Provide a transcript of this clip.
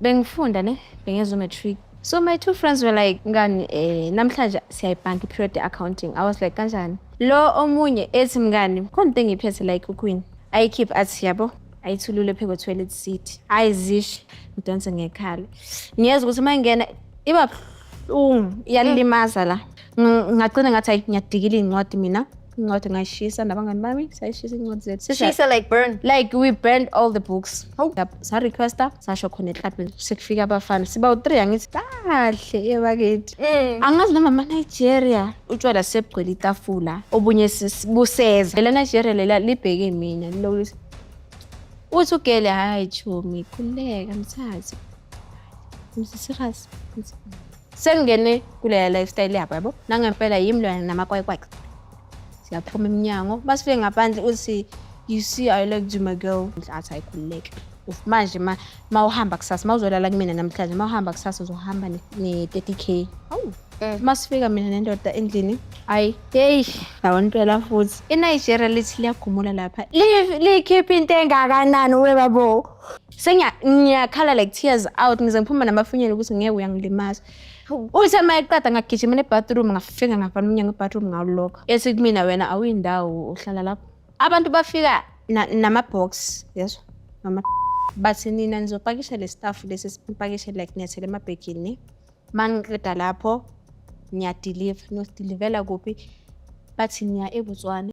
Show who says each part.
Speaker 1: Bengifunda ne, bengenza u-matric. So my two friends were like, "Mngani, namhlanje siyayibhanka i-period accounting." I was like, "Kanjani?" Lo omunye ethi, "Mngani, khona into engiyiphethe like uqueen." Ayikhiphe athi, yabo, ayithulule phe kwe-toilet seat. Ayizishe, ngidonse ngekhala. Ngiyezwa ukuthi uma ingena iba buhlungu, iyalimaza la. Ngagcina ngathi hayi, ngiyadikila iy'ncwadi mina. Incwadi ngayishisa nabangani bami, sayishisa iy'ncwadi zethu.
Speaker 2: Shisa, like burn?
Speaker 1: Like we burned all the books. Sa-requesta, sasho khona eklabhini, sekufika abafana siba u-three, angithi kahle ebakithi, angazi noma ama-Nigeria, utshwala sebugcwele itafula, obunye buseza lela Nigeria lela libheke mina, liloku lithi, uthi ugele, "Hayi chomi, khululeka, mthathe." Ngithi, "Serious?" Ngithi, sengingene kuleya lifestyle yabo, yabo, nangempela yimi lona namakwayikwaki. Siyaphuma emnyango, masifike ngaphandle uthi, "You see, I like you, my girl." Athi, "Ayikhululeke manje, ma uhamba kusasa, ma uzolala kumina namhlanje, ma uhamba kusasa uzohamba ne-30K." Hawu, masifika mina nendoda endlini, ayi yeyi, yabona impela futhi iNigeria lithi liyagumula lapha, likhipha into engakanani webabo. Ngiyakhala like tears out, ngize ngiphuma namafunyela ukuthi ngeke uyangilimaza. Uthe uma eqeda, ngagijimela e-bathroom, ngafika ngavala umnyango e-bathroom, ngawulokha. Ethi kumina, "Wena awuyindawo, uhlala lapho." Abantu bafika nama-box, yezwa, nama bathi, "Nina nizopakisha le stuff lesi, sipakishe like niyathela emabhegini. Ma ngiqeda lapho niyadiliva, niyosidilivela kuphi?" Bathi, "Niya eBotswana."